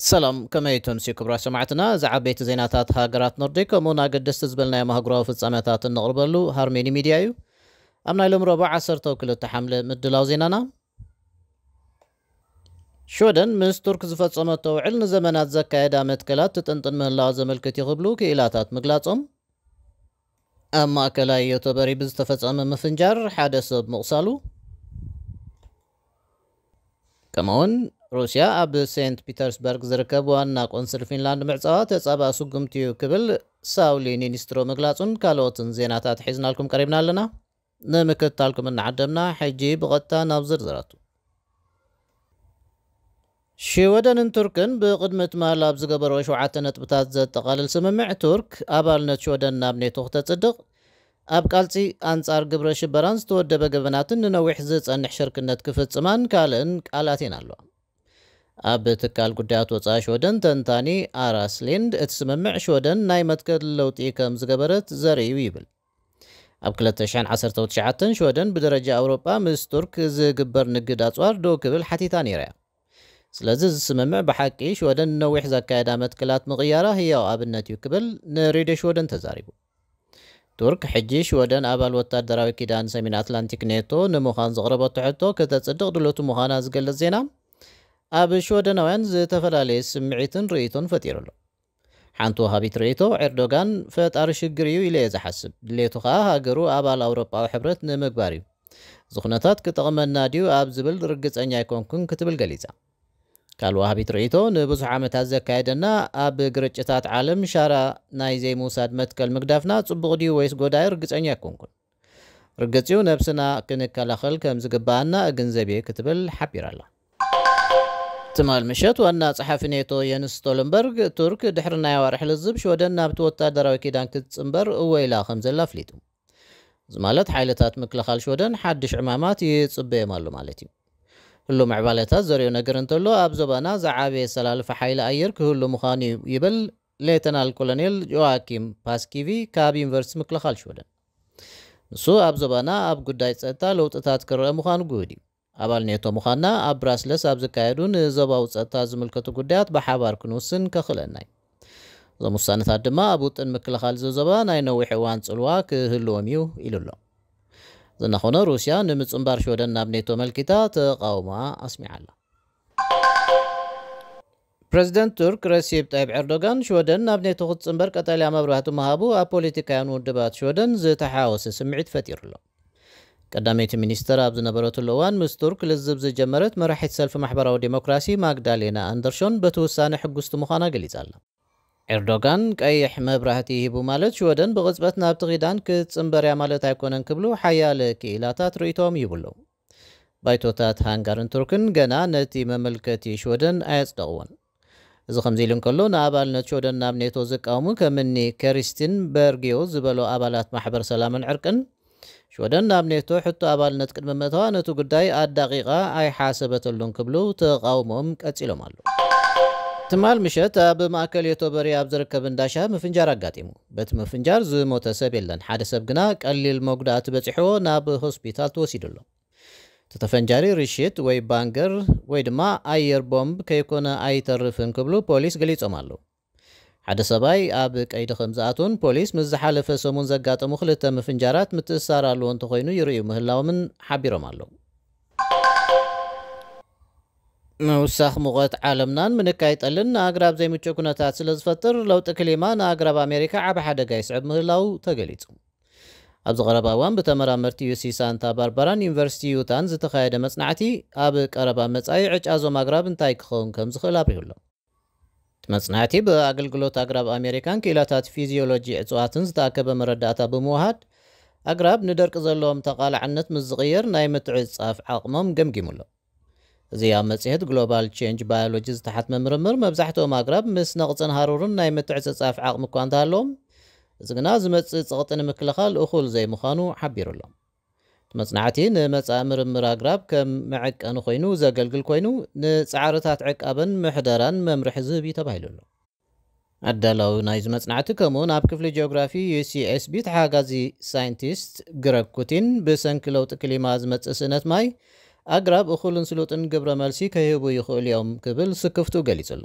ሰላም፣ ከመይ ትምሲ ክቡራት ሰማዕትና? እዚ ዓበይቲ ዜናታት ሃገራት ኖርዲክ ከምኡውን ኣገደስቲ ዝበልናዮም ኣህጉራዊ ፍጻመታት እነቕርበሉ ሃርሜኒ ሚድያ እዩ። ኣብ ናይ ሎም ረቡዕ ዓሰርተ ክልተ ሓምለ ምድላው ዜናና፣ ሽወደን ምስ ቱርክ ዝፈጸመቶ ውዕል ንዘመናት ዘካየዳ መትከላት ትጥንጥን ምህላዋ ዘመልክት እዩ ክብሉ ክኢላታት ምግላጾም፣ ኣብ ማእከላይ ዮቶበሪ ብዝተፈጸመ ምፍንጃር ሓደ ሰብ ምቕሳሉ፣ ከምኡውን ሩስያ ኣብ ሴንት ፒተርስበርግ ዝርከብ ዋና ቆንስል ፊንላንድ ምዕጻዋ ተጻባእ ስጉምቲ እዩ ክብል ሳውሊ ኒኒስትሮ ምግላጹን ካልኦትን ዜናታት ሒዝናልኩም ቀሪብና ኣለና። ንምክትታልኩም እናዓደምና፣ ሕጂ ብቐጥታ ናብ ዝርዝራቱ። ሽወደንን ቱርክን ብቕድሚ ትማል ኣብ ዝገበርዎ ሸውዓተ ነጥብታት ዘጠቓልል ስምምዕ፣ ቱርክ ኣባልነት ሽወደን ናብ ኔቶ ክተጽድቕ፣ ኣብ ቃልሲ ኣንጻር ግብረ ሽበራን ዝተወደበ ገበናትን ንነዊሕ ዝጸንሕ ሽርክነት ክፍጽማን ካልእን ቃል ኣትየን ኣለዋ። ኣብ ትካል ጉዳያት ወጻኢ ሽወደን ተንታኒ ኣራስ ሊንድ፣ እቲ ስምምዕ ሽወደን ናይ መትከል ለውጢ ከም ዝገበረት ዘርኢ እዩ ይብል። ኣብ ክልተ ሽሕን ዓሰርተ ትሽዓተን ሽወደን ብደረጃ ኣውሮጳ ምስ ቱርክ ዝግበር ንግድ ኣጽዋር ደው ክብል ሓቲታ ነይራ እያ። ስለዚ እዚ ስምምዕ ብሓቂ ሽወደን ንነዊሕ ዘካየዳ መትከላት ምቕያራ ህያው ኣብነት እዩ ክብል ንሬድዮ ሽወደን ተዛሪቡ። ቱርክ ሕጂ ሽወደን ኣባል ወታደራዊ ኪዳን ሰሜን ኣትላንቲክ ኔቶ ንምዃን ዘቕረበቶ ሕቶ ከተጽድቕ ድልውቲ ምዃና ዝገልጽ ዜና ኣብ ሽወደናውያን ዝተፈላለየ ስምዒትን ርእይቶን ፈጢሩ ኣሎ። ሓንቲ ወሃቢት ርእይቶ፣ ኤርዶጋን ፈጣሪ ሽግር እዩ ኢለ እየ ዝሓስብ። ድሌቱ ከኣ ሃገሩ ኣባል ኣውሮጳዊ ሕብረት ንምግባር እዩ። እዚ ኩነታት ክጠቕመና ድዩ ኣብ ዝብል ርግጸኛ ኣይኮንኩን ክትብል ገሊጻ። ካልእ ወሃቢት ርእይቶ፣ ንብዙሕ ዓመታት ዘካየደና ኣብ ግርጭታት ዓለም ሻራ ናይ ዘይምውሳድ መትከል ምግዳፍና ጽቡቕ ድዩ ወይስ ጎዳኢ ርግጸኛ ኣይኮንኩን። ርግጽ እዩ፣ ነብስና ክንከላኸል ከም ዝግብኣና እግንዘብ እየ ክትብል ሓቢራ ኣላ። ትማል ምሸት ዋና ጸሓፊ ኔቶ የንስ ስቶልንበርግ፣ ቱርክ ድሕሪ ናይ ኣዋርሕ ልዝብ ሽወደን ናብቲ ወታደራዊ ኪዳን ክትጽንበር እወ ኢላ ከም ዘላ ኣፍሊጡ። እዚ ማለት ሓይልታት ምክልኻል ሽወደን ሓድሽ ዕማማት ይጽበዮም ኣሎ ማለት እዩ። ህሉው ምዕባለታት ዘርእዮ ነገር እንተሎ፣ ኣብ ዞባና ዝዓበየ ኣሰላልፋ ሓይሊ ኣየር ክህሉ ምዃኑ እዩ ይብል ሌተናል ኮሎኔል ጆዋኪም ፓስኪቪ ካብ ዩኒቨርሲቲ ምክልኻል ሽወደን። ንሱ ኣብ ዞባና ኣብ ጉዳይ ጸጥታ ለውጥታት ክረአ ምዃኑ ግሁድ እዩ። ኣባል ኔቶ ምዃንና ኣብ ብራስለስ ኣብ ዝካየዱ ንዞባዊ ጸጥታ ዝምልከቱ ጉዳያት ብሓባር ክንውስን ከኽእለና እዩ። እዞም ውሳነታት ድማ ኣብ ውጥን ምክልኻል እዚ ዞባ ናይ ነዊሕ እዋን ጽልዋ ክህልዎም እዩ ኢሉ ኣሎ። እዚ እናኾነ ሩስያ ንምጽንባር ሽወደን ናብ ኔቶ መልኪታ ተቓውሞኣ ኣስሚዓ ኣላ። ፕረዚደንት ቱርክ ረሲፕ ጣይብ ኤርዶጋን ሽወደን ናብ ኔቶ ክትጽንበር ቀጠልያ መብራህቲ ምሃቡ ኣብ ፖለቲካውያን ውድባት ሽወደን ዝተሓወሰ ስምዒት ፈጢሩ ኣሎ። ቀዳመይቲ ሚኒስተር ኣብ ዝነበረትሉ እዋን ምስ ቱርክ ልዝብ ዝጀመረት መራሒት ሰልፊ ማሕበራዊ ዴሞክራሲ ማግዳሌና ኣንደርሾን በቲ ውሳነ ሕጉስቲ ምዃና ገሊጻ ኣላ። ኤርዶጋን ቀይሕ መብራህቲ ሂቡ ማለት ሽወደን ብቕጽበት ናብቲ ኪዳን ክትጽንበር እያ ማለት ኣይኮነን ክብሉ ሓያለ ክኢላታት ርእይቶኦም ይህቡ ኣለዉ። ባይቶታት ሃንጋርን ቱርክን ገና ነቲ መመልከቲ ሽወደን ኣየጽደቕዎን። እዚ ከምዚ ኢሉ እንከሎ፣ ንኣባልነት ሽወደን ናብ ኔቶ ዝቃወሙ ከም እኒ ከሪስቲን በርጊዮ ዝበሉ ኣባላት ማሕበር ሰላምን ዕርቅን፣ ሽወደን ናብ ኔቶ ሕቶ ኣባልነት ቅድሚ ምእታዋ ነቲ ጉዳይ ኣዳቒቓ ኣይሓሰበተሉን ክብሉ ተቓውሞኦም ቀጺሎም ኣለዉ። ትማል ምሸት ኣብ ማእከል ዮቶበሪ ኣብ ዝርከብ እንዳሻ ምፍንጃር ኣጋጢሙ። በቲ ምፍንጃር ዝሞተ ሰብ የለን። ሓደ ሰብ ግና ቀሊል መጉዳእቲ በጺሕዎ ናብ ሆስፒታል ተወሲዱ ኣሎ። እቲ ተፈንጃሪ ርሽት ወይ ባንገር ወይ ድማ ኣየር ቦምብ ከይኮነ ኣይተርፍን ክብሉ ፖሊስ ገሊጾም ኣለዉ። ሓደ ሰብኣይ ኣብ ቀይዲ ከም ዝኣትውን ፖሊስ ምስ ዝሓለፈ ሰሙን ዘጋጠሙ ክልተ ምፍንጃራት ምትእስሳር ኣለዎ እንተኾይኑ ይርእዩ ምህላዎምን ሓቢሮም ኣለዉ። ምውሳኽ ሙቐት ዓለምናን ምንካይ ጠልን ንኣግራብ ዘይምቹእ ኩነታት ስለ ዝፈጥር፣ ለውጢ ክሊማ ንኣግራብ ኣሜሪካ ዓቢ ሓደጋ ይስዕብ ምህላዉ ተገሊጹ። ኣብዚ ቀረባ እዋን ብተመራመርቲ ዩሲ ሳንታ ባርባራን ዩኒቨርሲቲ ዩታን ዝተኻየደ መጽናዕቲ፣ ኣብ ቀረባ መጻኢ ዕጫ እዞም ኣግራብ እንታይ ክኸውን ከም ዝኽእል ኣብሪሁ ኣሎ። እቲ መጽናዕቲ ብኣገልግሎት ኣግራብ ኣሜሪካን ክኢላታት ፊዚዮሎጂ እጽዋትን ዝተኣከበ መረዳእታ ብምውሃድ፣ ኣግራብ ንደርቂ ዘለዎም ተቓላዕነት ምስ ዝቕየር ናይ ምትዕጽጻፍ ዓቕሞም ገምጊሙ ኣሎ። እዚ ኣብ መጽሔት ግሎባል ቼንጅ ባዮሎጂ ዝተሓትመ ምርምር፣ መብዛሕትኦም ኣግራብ ምስ ነቕጽን ሃሩርን ናይ ምትዕጽጻፍ ዓቕሚ እኳ እንተሃለዎም፣ እዚ ግና ዝመጽእ ጸቕጢ ንምክልኻል እኹል ዘይምዃኑ ሓቢሩ ኣሎ። እቲ መጽናዕቲ ንመጻኢ ምርምር ኣግራብ ከም መዐቀኒ ኮይኑ ዘገልግል ኮይኑ፣ ንጻዕርታት ዕቃበን ምሕደራን መምርሒ ዝህብ እዩ ተባሂሉ ኣሎ። ኣዳላዊ ናይዚ መጽናዕቲ ከምኡውን ኣብ ክፍሊ ጂኦግራፊ ዩሲኤስቢ ተሓጋዚ ሳይንቲስት ግረግ ኩቲን፣ ብሰንኪ ለውጢ ክሊማ ዝመጽእ ስእነት ማይ፣ ኣግራብ እኹልን ስሉጥን ግብረ መልሲ ከይህቡ ይኽእሉ እዮም ክብል ስክፍቱ ገሊጹ ኣሎ።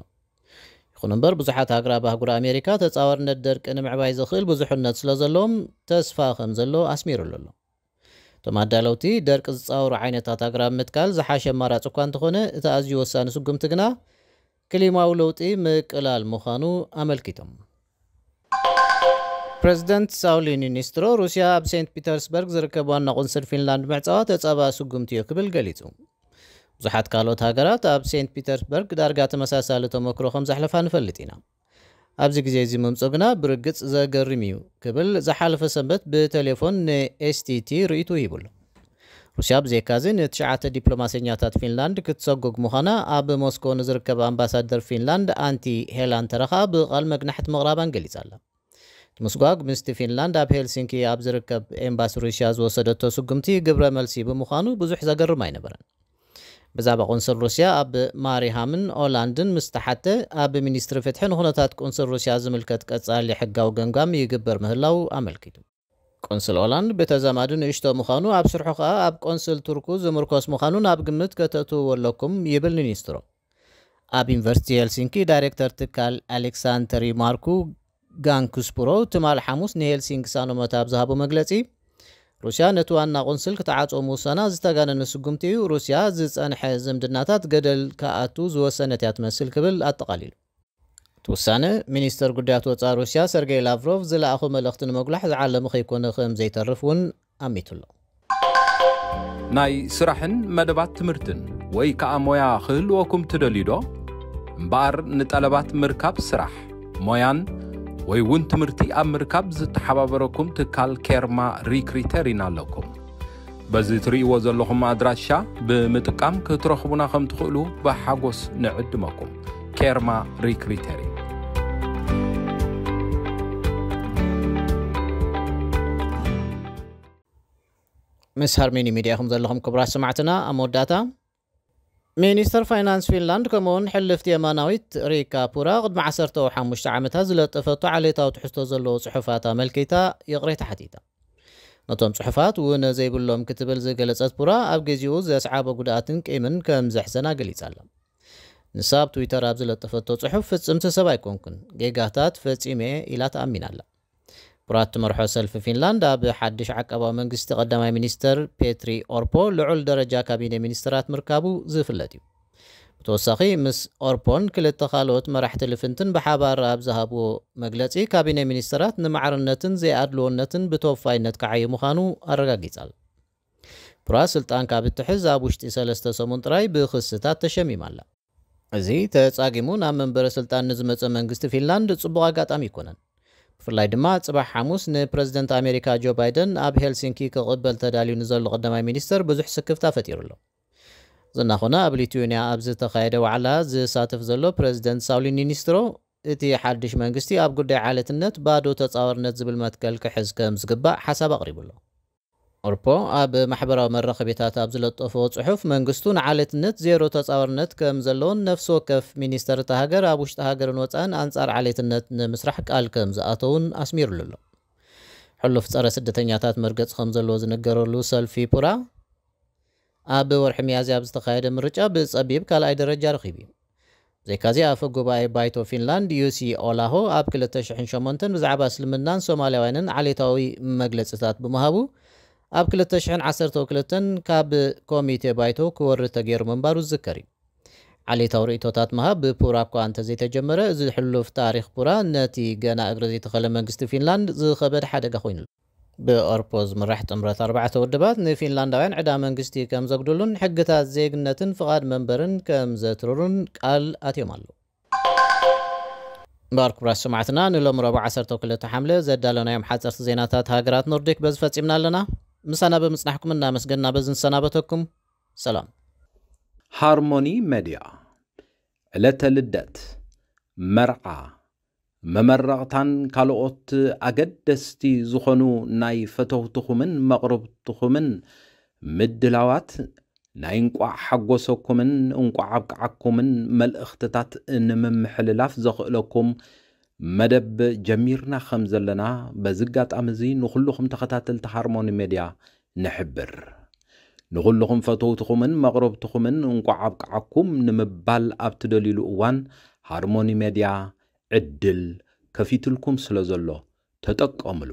ይኹን እምበር፣ ብዙሓት ኣግራብ ኣህጉር ኣሜሪካ ተጻዋርነት ደርቂ ንምዕባይ ዘኽእል ብዙሕነት ስለ ዘለዎም፣ ተስፋ ከም ዘሎ ኣስሚሩሉ ኣሎ። እቶም ኣዳለውቲ፣ ደርቂ ዝጻወሩ ዓይነታት ኣግራብ ምትካል ዝሓሸ ኣማራጺ እኳ እንተኾነ፣ እቲ ኣዝዩ ወሳኒ ስጉምቲ ግና ክሊማዊ ለውጢ ምቅላል ምዃኑ ኣመልኪቶም። ፕረዚደንት ሳውሊ ኒኒስትሮ፣ ሩስያ ኣብ ሴንት ፒተርስበርግ ዝርከብ ዋና ቆንስል ፊንላንድ ምዕጻዋ ተጻባኢ ስጉምቲ እዩ ክብል ገሊጹ። ብዙሓት ካልኦት ሃገራት ኣብ ሴንት ፒተርስበርግ ዳርጋ ተመሳሳሊ ተመክሮ ከም ዘሕለፋ ንፈልጥ ኢና። ኣብዚ ግዜ እዚ ምምጽኡ ግና ብርግጽ ዘገርም እዩ ክብል ዝሓለፈ ሰንበት ብቴሌፎን ንኤስቲቲ ርእይቱ ሂቡሉ። ሩስያ ብዘይካዚ ንትሽዓተ ዲፕሎማሰኛታት ፊንላንድ ክትሰጉግ ምዃና ኣብ ሞስኮ ንዝርከብ ኣምባሳደር ፊንላንድ ኣንቲ ሄላን ተረኻ ብቓል መግናሕቲ ምቕራባን ገሊጻ ኣላ። እቲ ምስጓግ ምስቲ ፊንላንድ ኣብ ሄልሲንኪ ኣብ ዝርከብ ኤምባሲ ሩስያ ዝወሰደቶ ስጉምቲ ግብረ መልሲ ብምዃኑ ብዙሕ ዘገርም ኣይነበረን። ብዛዕባ ቆንስል ሩስያ ኣብ ማሪሃምን ኦላንድን ምስ ተሓተ፣ ኣብ ሚኒስትሪ ፍትሒ ንኩነታት ቆንስል ሩስያ ዝምልከት ቀጻሊ ሕጋዊ ገምጋም ይግበር ምህላው ኣመልኪቱ። ቆንስል ኦላንድ ብተዛማዲ ንእሽቶ ምዃኑ፣ ኣብ ስርሑ ከኣ ኣብ ቆንስል ቱርኩ ዝምርኮስ ምዃኑ ናብ ግምት ከተእትውዎ ኣለኩም ይብል ኒኒስትሮ። ኣብ ዩኒቨርሲቲ ሄልሲንኪ ዳይሬክተር ትካል ኣሌክሳንተሪ ማርኩ ጋንኩስፕሮ ትማል ሓሙስ ንሄልሲንኪ ሳኖመት ኣብ ዝሃቦ መግለጺ፣ ሩስያ ነቲ ዋና ቆንስል ክትዓጽዎ ምውሳና ዝተጋነነ ስጉምቲ እዩ፣ ሩስያ ዝጸንሐ ዝምድናታት ገደል ክኣቱ ዝወሰነት እያ ትመስል ክብል ኣጠቓሊሉ። እቲ ውሳነ፣ ሚኒስተር ጉዳያት ወጻኢ ሩስያ ሰርጌይ ላቭሮቭ ዝለኣኾ መልእኽቲ ንምጉላሕ ዝዓለመ ከይኮነ ከም ዘይተርፍ እውን ኣሚቱ ኣሎ። ናይ ስራሕን መደባት ትምህርትን ወይ ከኣ ሞያ ክህልወኩም ትደልዩ ዶ? እምበኣር ንጠለባት ምርካብ ስራሕ፣ ሞያን ወይ እውን ትምህርቲ ኣብ ምርካብ ዝተሓባበረኩም ትካል ኬርማ ሪክሪተር ኢና ኣለኩም። በዚ ትርእይዎ ዘለኹም ኣድራሻ ብምጥቃም ክትረኽቡና ከም ትኽእሉ ብሓጎስ ንዕድመኩም። ኬርማ ሪክሪተር። ምስ ሃርሜኒ ሚድያ ኢኹም ዘለኹም ክቡራት ሰማዕትና። ኣብ መወዳእታ፣ ሚኒስተር ፋይናንስ ፊንላንድ ከምኡውን ሕልፍቲ የማናዊት ሪካ ፑራ ቅድሚ ዓሰርተ ሓሙሽተ ዓመታት ዝለጠፈቶ ዓሌታዊ ትሕዝቶ ዘለዎ ጽሑፋት ኣመልኪታ ይቕሬታ ሓቲታ። ነቶም ጽሑፋት ውነ ዘይብሎም ክትብል ዝገለጸት ፑራ፣ ኣብ ግዜኡ ዘስዓቦ ጉድኣትን ቂምን ከም ዘሕዘና ገሊጻ ኣላ። ንሳ ኣብ ትዊተር ኣብ ዝለጠፈቶ ጽሑፍ፣ ፍጽምቲ ሰብ ኣይኮንኩን፣ ጌጋታት ፈጺመ እየ ኢላ ተኣሚና ኣላ። ፑራ እትመርሖ ሰልፊ ፊንላንድ ኣብ ሓድሽ ዓቃባዊ መንግስቲ ቀዳማይ ሚኒስተር ፔትሪ ኦርፖ ልዑል ደረጃ ካቢነ ሚኒስተራት ምርካቡ ዝፍለጥ እዩ። ብተወሳኺ ምስ ኦርፖን ክልተ ካልኦት መራሕቲ ልፍንትን ብሓባር ኣብ ዝሃብዎ መግለጺ፣ ካቢነ ሚኒስተራት ንማዕርነትን ዘይኣድልዎነትን ብተወፋይነት ክዓዩ ምዃኑ ኣረጋጊጻ ኣላ። ፑራ ስልጣን ካብ እትሕዝ ኣብ ውሽጢ ሰለስተ ሰሙን ጥራይ ብኽስታት ተሸሚማ ኣላ። እዚ ተጻጊሙ ናብ መንበረ ስልጣን ንዝመጸ መንግስቲ ፊንላንድ ጽቡቕ ኣጋጣሚ ኣይኮነን። ብፍላይ ድማ ጽባሕ ሓሙስ ንፕረዚደንት ኣሜሪካ ጆ ባይደን ኣብ ሄልሲንኪ ክቕበል ተዳልዩ ንዘሎ ቀዳማይ ሚኒስተር ብዙሕ ስክፍታ ፈጢሩ ኣሎ። ዝናኾነ ኣብ ሊቱዌንያ ኣብ ዝተኻየደ ዋዕላ ዝሳተፍ ዘሎ ፕረዚደንት ሳውሊ ኒኒስትሮ፣ እቲ ሓድሽ መንግስቲ ኣብ ጉዳይ ዓሌትነት ባዶ ተጻዋርነት ዝብል መትከል ክሕዝ ከም ዝግባእ ሓሳብ ኣቕሪቡ ኣሎ። ኦርፖ ኣብ ማሕበራዊ መራኸቢታት ኣብ ዝለጠፎ ጽሑፍ፣ መንግስቱ ንዓሌትነት ዜሮ ተጻዋርነት ከም ዘለዎን ነፍሲ ወከፍ ሚኒስተር እታ ሃገር ኣብ ውሽጢ ሃገርን ወጻእን ኣንጻር ዓሌትነት ንምስራሕ ቃል ከም ዝኣተውን ኣስሚሩሉ ኣሎ። ሕሉፍ ጸረ ስደተኛታት መርገጺ ከም ዘለዎ ዝነገረሉ ሰልፊ ፑራ፣ ኣብ ወርሒ ሚያዝያ ኣብ ዝተኻየደ ምርጫ ብጸቢብ ካልኣይ ደረጃ ረኺቡ እዩ። ብዘይካዚ፣ ኣፈ ጉባኤ ባይቶ ፊንላንድ ዩሲ ኦላሆ ኣብ ክልተ ሽሕን ሸሞንተን ብዛዕባ እስልምናን ሶማልያውያንን ዓሌታዊ መግለጺታት ብምሃቡ፣ ኣብ ክልተ ሽሕን ዓሰርተ ክልተን ካብ ኮሚቴ ባይቶ ክወርድ ተገይሩ ምንባሩ ዝዝከር እዩ። ዓሌታዊ ርእይቶታት ምሃብ ብፑራ እኳ እንተዘይተጀመረ፣ እዚ ሕሉፍ ታሪኽ ፑራ ነቲ ገና እግሪ ዘይተኸለ መንግስቲ ፊንላንድ ዝኸበድ ሓደጋ ኮይኑ ኣሎ። ብኦርፖ ዝምራሕ ጥምረት ኣርባዕተ ውድባት ንፊንላንዳውያን ዕዳ መንግስቲ ከም ዘጉድሉን ሕግታት ዜግነትን ፍቓድ መንበርን ከም ዘትርሩን ቃል ኣትዮም ኣለዉ። እምበኣር ክቡራት ሰማዕትና፣ ንሎሚ ረቡዕ ዓሰርተ ክልተ ሓምለ ዘዳለናዮም ሓፀርቲ ዜናታት ሃገራት ኖርዲክ በዚ ፈፂምና ኣለና። ምሳና ብምፅናሕኩም እናመስገንና በዚ ንሰናበተኩም። ሰላም። ሃርሞኒ መድያ፣ ዕለተ ልደት፣ መርዓ፣ መመረቕታን ካልኦት ኣገደስቲ ዝኾኑ ናይ ፈተውትኹምን መቕርብትኹምን ምድላዋት፣ ናይ እንቋዕ ሓጎሰኩምን እንቋዕ ኣብቅዓኩምን መልእኽትታት ንምምሕልላፍ ዘኽእለኩም መደብ ጀሚርና ከም ዘለና በዚ ኣጋጣሚ እዚ ንኹልኹም ተኸታተልቲ ሃርሞኒ ሜድያ ንሕብር። ንኹልኹም ፈተውትኹምን መቕረብትኹምን እንቋዕ ኣብቅዓኩም ንምባል ኣብ ትደልዩሉ እዋን፣ ሃርሞኒ ሜድያ ዕድል ከፊትልኩም ስለ ዘሎ ተጠቀምሉ።